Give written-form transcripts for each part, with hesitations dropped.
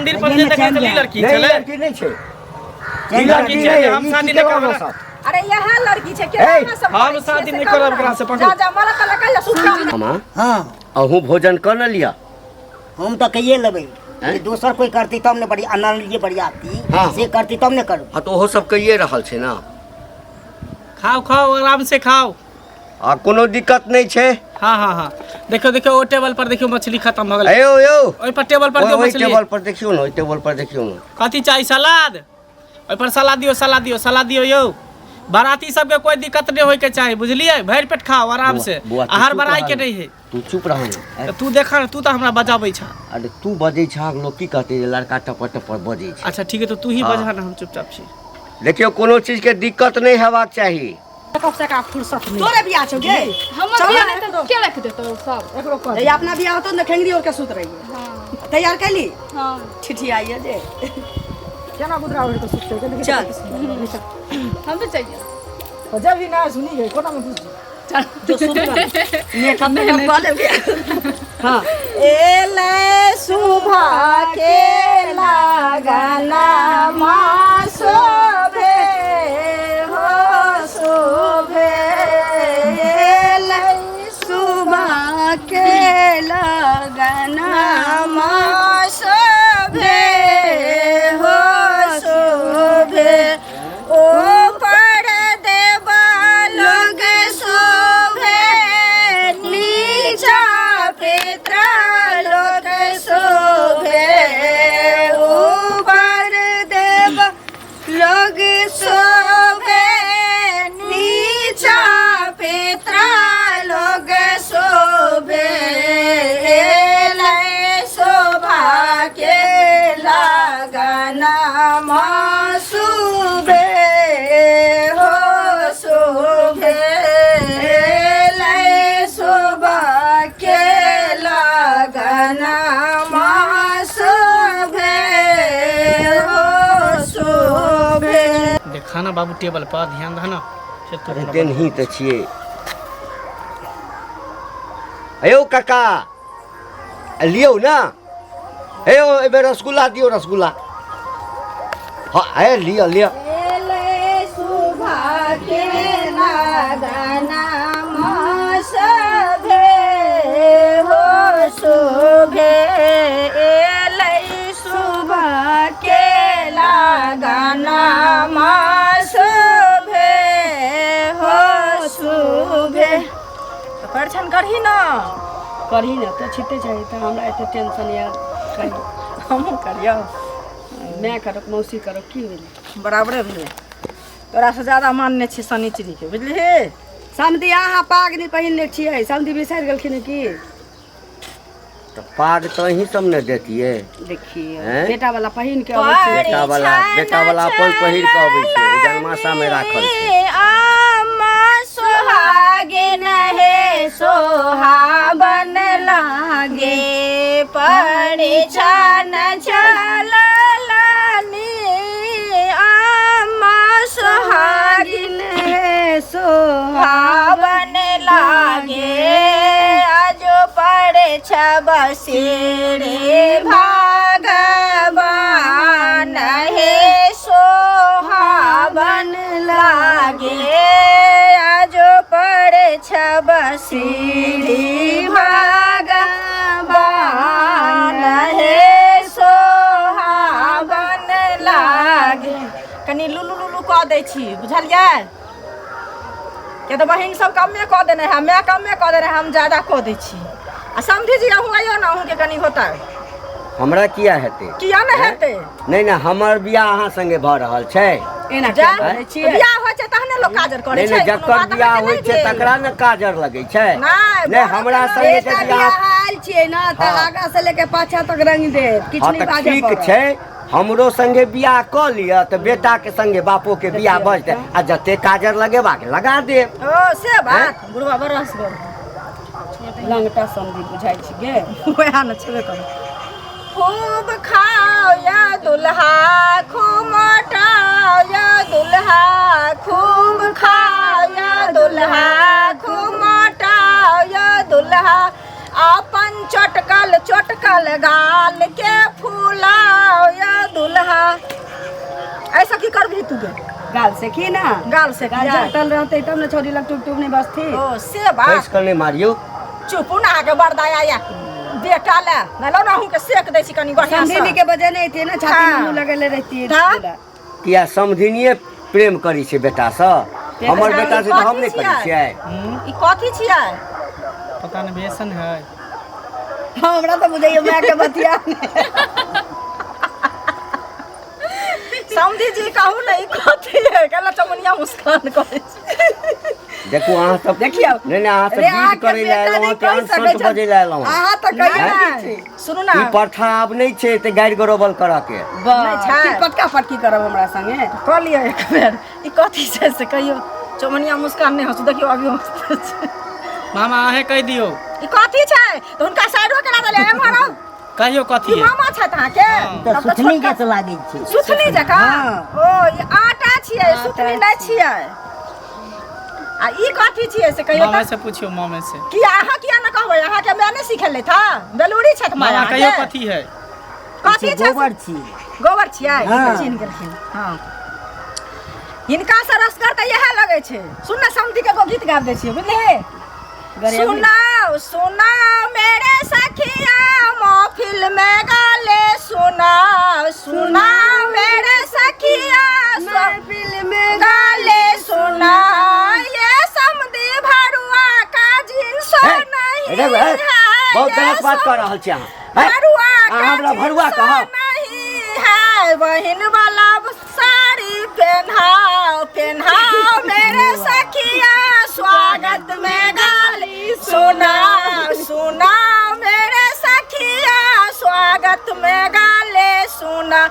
मंदिर पर जे देखै छली लड़की नहि छलै लड़की नहि छै ई लड़की लड़की छै नहि जे हम ई शादी की नहि केलहुँ करब। अहाँ सब? अरे यह लड़की छै ए, केना अहाँ सब हम करै छियै शादी से नहि कहू करब ने। एकरा से, पकड़ू। जा जा मरा तऽ लगा सुखा मामा हाँ अहूँ भोजन कऽ ने लिअ हम तऽ कहिए लेबै हैं? दोसर कोई करती तब ने बढ़िया अनलिए बरियाती हाँ। से करती तब ने करू हाँ तऽ ओहो सब कहिए रहल छै ने खाओ खाओ आराम से खाओ आ कोनो दिक्कत नहि छै हाँ हाँ हाँ देखियो देखियो ओ टेबल पर देखियो मछली खत्म हो गेलै यौ यौ ओहि पर टेबल पर दियो ओहि मछली टेबल पर देखियौ ने ओहि टेबल पर देखियौ ने कथी चाही सलाद ओहि पर सलाद दियो सलाद दियो सलाद दियो यौ बाराती सबके कोई दिक्कत नहीं होय के चाही बुझलिए भरि पेट खाओ आराम से बुआ, तू आहार चुप बड़ाई रह के ने। नहीं है तू चुप रह ने तऽ तू देखा ने तू तऽ हमरा बजाबै छह अरे तू बजै छह लोग की कहतै जे लड़का टपर टपर बजै छै अच्छा ठीक है तो तू ही हाँ। बजा ना हम चुपचाप छी देखियौ कोनो चीज के दिक्कत नहि हेबाक चाही कब से का फुर्सत नहीं तोरे बियाह छौ गे हमर चल बियाह ने, नहि तऽ के राखि देतौ सब एकरो कह दे अपना बियाह होतो ने खेंगरी और के सुत रही है तैयार कैली हाँ ठिठियाइए जे केना गुदरा ओढ़ि कऽ सुततै के चल हम तऽ चाहिए जब भी ना सुनी गई कोना में घुस चल जो सुत मेकअप मेकअप कऽ लेबे हाँ एले सुभा के लगना माँ शोभे हो शोभे एले सुभा के लगना माँ शोभे हो शोभे ओ पर देवा लोग शोभे नीचा पितृ लोक शोभे ऊपर देव लोग शोभे नीचा पितृ लोग शोभे लय शोभा के लगना शुभे हो शोभे लय शोभा के लगना शोभे हो शोभे देखा ना बाबू टेबल पर ध्यान दह ना से तू अरे हमरा देनही तऽ छियै यौ काका लियौ ने हे यौ एहिबेर रसगुल्ला दियौ रसगुल्ला हँ हे लिअ लिअ परिछन करही ना करही ने तो छिते चाही तऽ हमरा एते टेंशन यऽ कही हमहूँ करियौ माय करक मौसी करक की भेलै बराबरे भेलै तोरासँ ज्यादा मानने छी शनिचरीके बुझलिही समधी अहाँ पाग नहि पहिनने छियै समधी बिसरि गेलखिन की तऽ पाग तऽ अहीं सब ने देतियै देखियौ हैं? बेटा वाला पहिन के अबै छै बेटा वाला बेटा वाला अपन पहिर कऽ अबै छै ओ जन्माशा मे राखल छै आमा सोहागिन हे सोहावन लागे परिछन चललनी आमा सोहागिन हे सोहावन लागे आजो पड़े बसेरे भगवान हे सोहावन लागे आजो पड़े बसेरे भगवान हे सोहावन लागे कनि लुलु लुलु कऽ दै छी बुझलियै किया तऽ बहिन सब कमे कऽ देने है माय कमे कऽ देने है हम ज्यादा कऽ दै छी आ समधी जी अहूँ अइयौ ने अहूँके कनि होतै हमरा किया हेतै किया नहि हेतै नहि नहि हमर बियाह अहाँ संगे भऽ रहल छै एना जा किया करै छियै बियाह होइ छै तहने लोक काजर करै नहि छै नहि कोनो जकर बात बियाह अहाँके होइ नहि छै भेल। तकरा ने काजर लगै छै नहि, नहि बड़ो हमरा के संगे जे बेटा बियाह बियाह आयल छियै ने तऽ हाँ। आगा से लेके पाछा तक रंग देत किछु हँ नहि तऽ बाजऽ ठीक पड़त छै हमरो संगे बियाह कऽ लिअ तऽ बेटाके संगे बापोके बियाह भऽ जेतै आ जते काजर लगेबाक लगा देब ओ से बात बुढ़वा बड़ रसगर लंगटा समझी बुझाइ छी गे वएह ने छेबे करू खूब खाओ या दुल्हा खूब मोटाओ या दुल्हा खूब खाओ या दुल्हा खूब मोटाओ या दुल्हा अपन चटकल चटकल गाल के फुलाओ नहा ऐसा की करबही तू गे गाल से की ना गाल से गाल जटल रहते तब ने छोरी लग टुक टुक नहीं बसती ओ से बात कैस कऽ नहि मारियौ चुप ना के बरदाया या बेटा ले न लो ना के सेक दै छी कनी बढ़िया से समधिनी के वजह नहीं थी ना छाती में हाँ। मुंह लगेले रहती है हाँ। किया समधिनिये प्रेम करै छै बेटासँ हमर बेटा छै तऽ हम नहि करै छियै ई कथी छियै पता नहीं बेसन है हमरा तऽ बुझाइए माय के बतिया समधी जी कहू ने ई कथी है कहला चमनिया मुस्कान करै छै देखू अहाँ सब देखियौ। नहि नहि अहाँ सब अरे गीत अहाँके करै लए बेटा एलहुँ नहि हँ कि कहि अनसंत सकै छथि। बजै लए एलहुँ हँ अहाँ तऽ कहियो नहि, नहि छी सुनू ना ई प्रथा आब नहि छै तऽ गारि गरोबल करऽ के नहि छै। की पटका पटकी करब हमरा संगे कऽ लिअ एक बेर ई कथी छै से कहियौ चमनिया मुस्कान नहि हँसू देखियौ अभी हँसते छै मामा अहें कहि दियौ ई कथी छै तऽ हुनका साइडो केना देलियै एम्हर आउ कहियो कथी ई है मामा छथि अहाँके तऽ तब तऽ सुथनी छोटका जैसे लागै छै सुथनी जकाँ ओ ई आटा छियै सुथनी नहि छियै आ ई कथी छियै से कहियो मामे तऽ से पूछियो मामे से किया अहाँ किया ने कहबै अहाँके माय नहि सिखेलथि हँ बेलूरी छथि माय मामा कहियो अहाँके कथी है कथी छै गोबर छी गोबर छियै हाँ। चिन्ह गेलखिन हँ हिनका से रसगर तऽ इएह लगै छै सुन ने समधी के एगो गीत गाबि दै छियै बुझलिही सुनाओ सुनाओ मेरे सखिया महफिल में गाले सुनाओ सुनाओ मेरे सखिया महफिल में गाले सुनाओ ये समधी भरुआ का जिनसो हे, नहीं हे, हे, है बहुत ये गलत बात कऽ रहल छी अहाँ हे, भरुआ अहाँ का हमरा भरुआ जिनसो कहब नहीं है बहिन वाला साड़ी पहनाओ पहनाओ मेरे सखिया स्वागत में गाली सुनाओ सुनाओ मेरे सखिया स्वागत में गाले सुना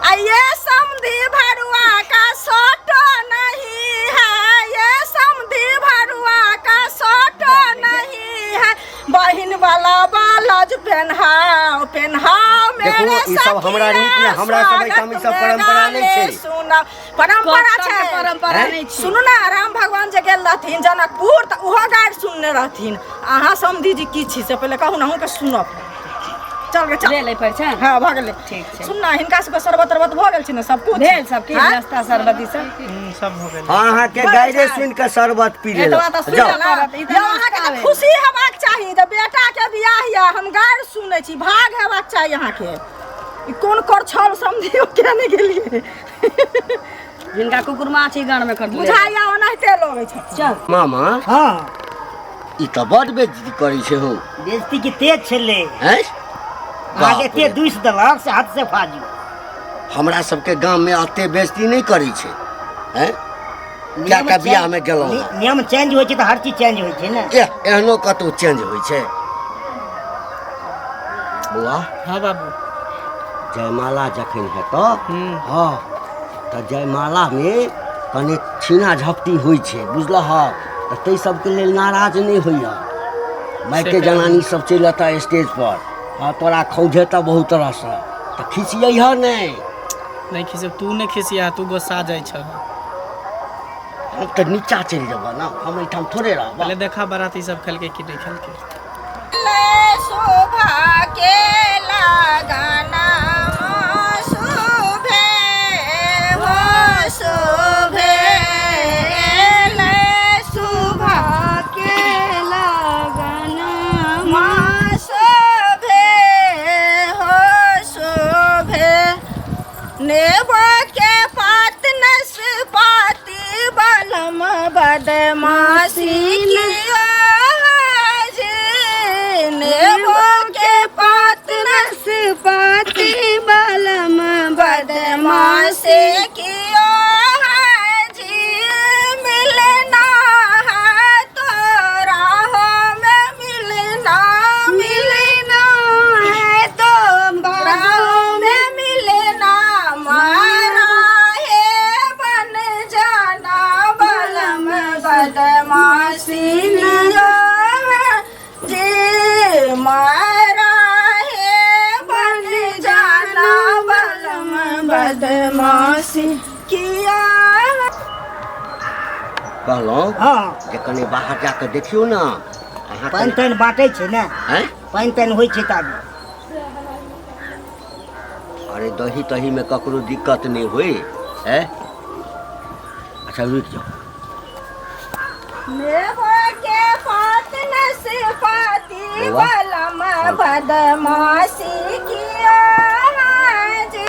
आ ये समधी भरुआ का सोटो नहीं है ये समधी भरुआ का सोटो नहीं है बहिन वाला बालज पेन्हाओ पेन्हाओ देखू, मेरे ई सब हमरा नीक नहि, हमरा सब एहिठाम ई सब परंपरा नहि छै। सुना परंपरा छै परंपरा हैं? नहि छै सुनू ने राम भगवान जे गेल रहथिन जनकपुर तऽ ओहो गारि सुनने रहथिन अहाँ समधी जी की छी से पहिले कहू ने अहूँके सुनब चल गे चल भेलै परिछन हँ भऽ गेलै ठीक छै। सुन ने हिनका सबके शरबत तरबत भऽ गेल छै ने सब कुछ भेल सब किछु हँ? नाश्ता शरबत ई सब सब हो गेल हँ अहाँके गाइरे सुनि कऽ शरबत पी एतबा लेलक तऽ सुनि जाउ ने पड़त, ई तऽ यौ अहाँके नाश्ता तऽ भेल। खुशी हेबाक चाही जे बेटाके बियाह यऽ हम गारि सुनै छी भाग हेबाक चाही अहाँके ई कोन करछल समझियो किया नहि गेलियै जिनका कुकुर माछी गाँड़ में कर बुझाइया ओनाहिते लगै छै चल मामा हँ ई तऽ बड बेइज्जती करै छै हौ बेइज्जती के तेज छलै हैं अहाँके बाप एते रे। दूसि देलक से हाथ से फाजू हमरा सबके गाममे एते बेइज्जती नहि करै छै हैं क्या नियम का बियाहमे गेलहुँ हँ। नियम चेंज होइ छै तऽ हर चीज चेंज होइ छै ने एह एहनो कतहु चेंज होइ छै बौआ हाँ बाबू जयमाला जखन हेतौ हँ तऽ जयमालामे कनि छीना झपटी होइ छै बुझलह तऽ ताहि सबके लेल नाराज नहि होइए मायके जनानी सब चलि अतऽ स्टेज पर हँ तोरा खौझेतऽ बहुत तरहसँ तऽ खिसियैह नहि नहि खिसे तू नहि खिसिया तू गोस्सा जाइ छह हम तऽ नीचा चलि जेबऽ ने हम एहिठाम थोड़े रहबऽ पहले देखा बाराती सब खेलकै कि नहि खेलकै शोभा के लगाना शोभे हो शोभे ले शोभा के लगाना माँ शोभे हो शोभे नेबो के पात नसपाती बलम बदमाशी किया जे नेबो के पात नसपाती बलम बदमाशी किया जी मिलना है तो राहों में मिलना मिलना है तो राहों में मिलना मारा है बन जाना बलम बदमाशी लिया जी मारा है बन जाना बलम बदमाशी किया कहलहुँ हँ जे कनि बाहर जा कऽ देखियौ ने अहाँ पानि तानि बाँटै छै ने आँय पानि तानि होइ छै तऽ आबी। अरे दही तहीमे ककरो दिक्कत नहि होइ है। अच्छा रुकि जाओ। मेवा के पात नसपाती बौआ। बलम बदमाशी किया जी।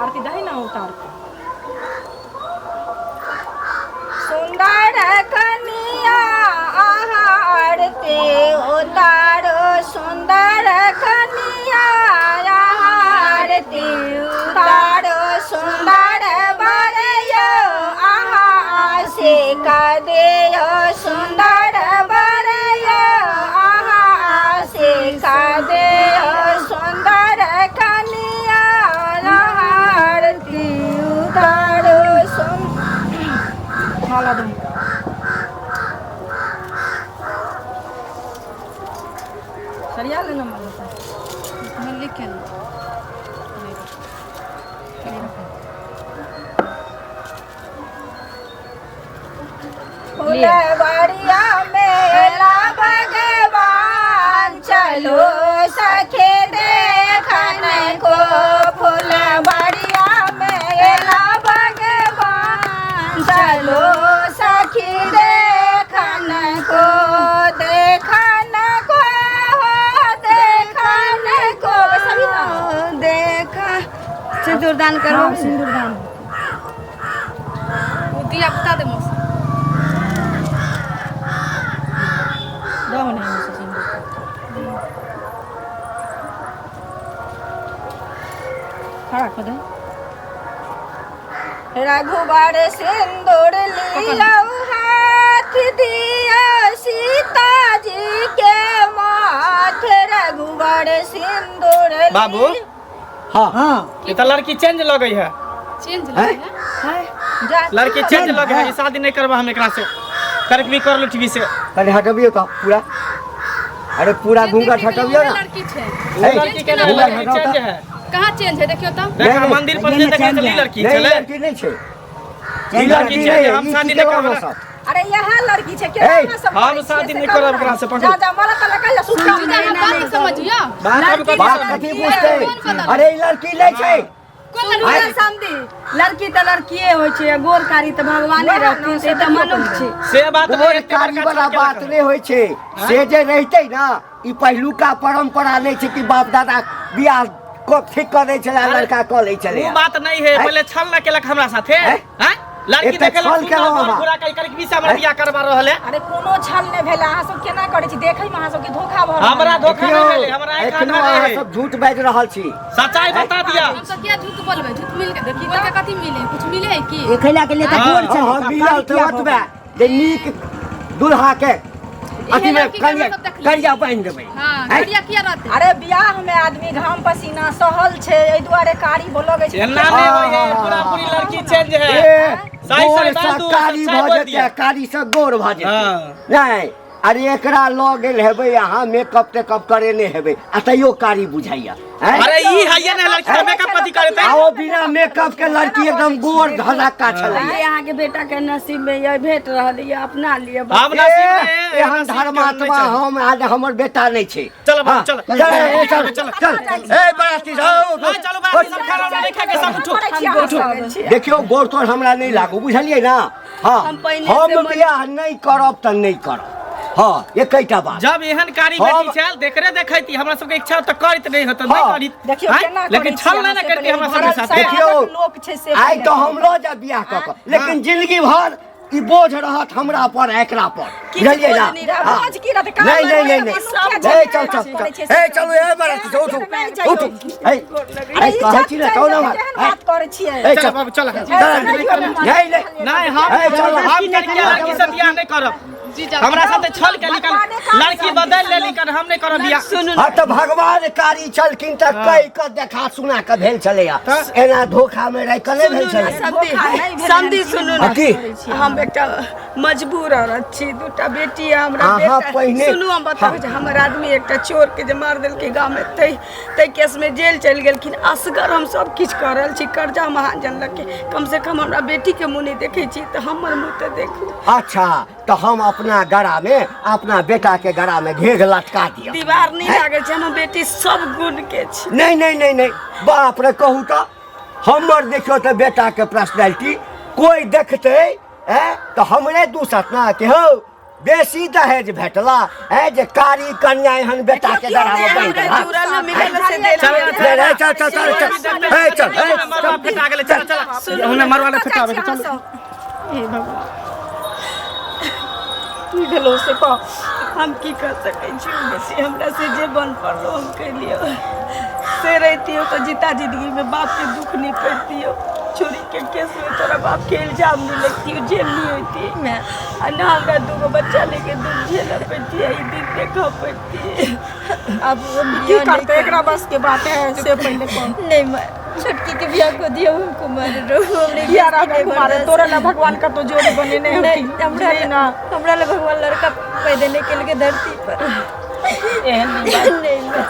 आरती दही ना उतार के। सुंदर कनिया आरती उतारो, सुंदर कनिया आरती उतारो, सुंदर बरयो आहा से देयो, सुंदर बरयो आहा से देयो, सुंदर कनिया आरती उतारो। सुन माला दो सरिया लेना माला से। हम लिख के फुलवरिया मेला भगवान चलो सखे देखन को, फुलवरिया मेला भगवान चलो सखी देखन को, देखन को, देखन को सभी ना देख सिंदूरदान करो। सिंदूरदान ओ दिया बता दे मौसा। दो नहीं सिंदूर खड़ा कर दे। रघुबर सिंदूर लियौ हाथ दिया सीता जी के माथ, रघुबर सिंदूर बाबू। हाँ हाँ ये तो लड़की चेंज लगई है। चेंज लगे है। जा लड़की चेंज लगे है, ई शादी नहीं करबा हम एकरा से, करक भी कर लुठबी से। कनि हटबियौ तऽ पूरा, अरे पूरा जे घूंघट देखे के हटबियौ लिए ना। लड़की छै। हे, लड़की के घूंघट लड़की हटाउ चेंज तऽ। है। कहाँ चेंज है देखियो तऽ। देखा नहीं, मंदिर पर नहीं, जे नहीं, देखा चेंज चली है। लड़की नहीं छलै। लड़की नहीं छै, ई लड़की लड़की चेंज नहीं है, है, हम ई शादी की नहीं केलहुँ करब। अहाँ सब? अरे यह लड़की छै ए, केना सब हम करै छियै शादी से नहीं कहू करब ना। एकरा से, पकड़ू। जा जा माला ताला कहिया सुख चीज अहाँ बात समझियो। बात हम कथी बात समझ- कथी बुझतै? अरे ई लड़की नहि छै। कोन सुनू लड़की? ने समधी, लड़की तऽ लड़किए होइ छै, गोर कारी तऽ भगवाने रहथिन, से तऽ मनुख छै। से बात नहीं, गोर एते कारी बड़का वाला छल बात केलक। नहि होइ छै, से जे रहितै ना, ई पहिलुका परंपरा नहि छै कि बाप दादा बियाह कऽ ठीक कऽ दै छलै, लड़का कऽ लै छलै। वो बात नहीं है, पहले छल ना केलक हमरा साथे हैं? हैं? लड़की एते देखे छल केलहुँ अहाँ। पूरा कई करके भी से हमरा हैं? बियाह करवा रहल है। अरे कोनो छल नहि भेल, अहाँ सब केना करै छी? देखै मे अहाँ सबके धोखा भऽ रहल हमरा है। धोखा नहीं भेलै, हमरा आँखि एखनो आधा अहाँ नहीं है। सब झूठ बाजि रहल छी। सच्चाई बता दिया। हम सब किया झूठ बोलबै? झूठ मिल के बोल के कथी मिले? कुछ मिले है की? देखैला के लिए तऽ गोर हँ, छलै हम तऽ मिलल कारी तऽ किया भऽ ओतबे जे नीक दुल्हा के अथी मे लड़की के करिया हम सब देखली। करिया बान्हि देबै। हाँ, हैं? करिया किया रहतै? अरे बियाह में आदमी घाम पसीना सहल छै, एहि दुआरे कारी लगै छै। एना नहीं होय है, पूरा पूरी लड़की चेंज है। ए, सही गोर सही सँ बात दू, कारी सच्चाई भऽ बोल जेतै दिया। आ कारी सँ गोर भऽ जेतै। हाँ। नहि, अरे एकरा लऽ गेल हेबै अहाँ, मेकअप तेकअप करेने हेबै आ तैयो कारी बुझाइया। हैं? अरे ई है ना लड़की का मेकअप कथी करते? आ ओ बिना मेकअप के लड़की एकदम गोर धलक्का छलै। जे अहाँके बेटा के नसीब में ये भेट रहल ये, अपना लिए बस। हम नसीब में एहन नसीब के हम नहीं धर्मात्मा चाही। हम आज हमर बेटा नहीं छै। चल बाबू, हाँ, चल। चल ए, चल चल। चल ए बराती जाओ। हाँ, चलो बाबू, सब खाना वाना नहीं खा के सब उठो। करै छी अहाँ सब। देखियौ गोर तोर हमरा नहीं लागू, बुझलियै ना? हाँ, हम पहिने से हम बियाह नहीं करब तऽ नहीं करब। हाँ, एकैटा बात। जब एहन कारी हम- बेटी छल देखरे देखैती, हमरा सबके इच्छा तऽ करैत नहीं होत, नहीं हाँ। करित। देखियौ हैं? केना करै लेकिन छी छल अहाँ नहीं ना से करती पहिले हमरा सबके भरल साथे। समाजक देखियौ, लोक छै से आइ पहिले। तऽ हम लऽ जायब बियाह कऽ कऽ, लेकिन जिंदगी भर ई बोझ रहत हमरा पर, एकरा पर, बुझलियै ना? बोझ नहि रहत। हाँ। बोझ की रहत? काम नहीं नहीं नहीं करबै नहीं सब ए चल चल करै चल छियै से ए चलू ए बराती चल, उठू नहि जाइयौ। उठू ए अरे ए ई कहै छी ने चल चल ना केहन बात करै छियै? ए चल चल बाबू, चल। चल नहीं नहीं नहीं, हम ए, चल। हम करिया लड़की से बियाह नहीं करब। जी जा। हमरा साथे छल के निकल, भगवाने काम लड़की बदल लेली कर, हम नहीं करब बियाह। सुनू हाँ तऽ भगवान कारी छलखिन तऽ कहि कऽ देखा सुना कऽ भेल छलैया, एना धोखा मे रहि कऽ नहि भेल छलै। समधी धोखा नहि भेलै। समधी सुनू हाँ, ना की? हम एकटा मजबूर औरत छी, दूटा बेटी है हमरा। अहाँ बेटा पहिने- सुनू, हम बताबै छी, हमर आदमी एकटा चोर के जे मार देलकै गाँव में, तै तै केस में जेल चलि गेलखिन। असगर हम सब किछु कऽ रहल छी, कर्जा महाजन लगे। कम से कम हमरा बेटी के मुँह नहि देखै छी तऽ हमर मुँह तऽ देखू। अच्छा, तऽ हम अपना गरा में, अपना बेटा के गरा में घेघ लटका दिअ? दीवार नहि लागल छै, हमर बेटी सब गुण के छै। नहीं नहीं नहीं नहीं, बाप रे, कहू तऽ हमर देखियौ तऽ बेटा के पर्सनैलिटी कोई देखते हैं तऽ हमरे दूसत ना कि हौ बेसी दहेज भेटला है जे कारी कन्या एहन बेटा के गरा में बनि गेला। जुड़ल न मिलल से देल। चल, ले ले, चल चल चल चल, हे चल हे। मरवा फेटा गेलै, चल चल, हुने मरवा ले फेटाबे के, चल। हे भगवान, की भेलो से कह। हम की कर सकै छी बेसी? हमरा से जे बन पड़लो हम कैलियो। से रहितियो तऽ जीता जिंदगी में बाप के दुख नहीं पड़तियो, चोरी के केस में तोरा बाप के इल्जाम नहीं लगतियो, जेल नहीं होती मैं आ ना हमरा दूगो बच्चा लेके दुख झेलऽ पड़ती, ई दिन देखऽ पड़ती। अब हम की बियाह नहीं करते, एकरा बस के बात है से पहले कह। नहीं मैं छोटकी के बियाह को दिया, हम कुमार रहो, हमने किया रहबे कुमार? तोरा ला भगवान का तो जोड़ी बनेने नहीं होती। हमरा नहीं ना। हमरा ला भगवान लड़का पैदा नहीं केलकै धरती पर। एहन नहीं बात। नहीं मैं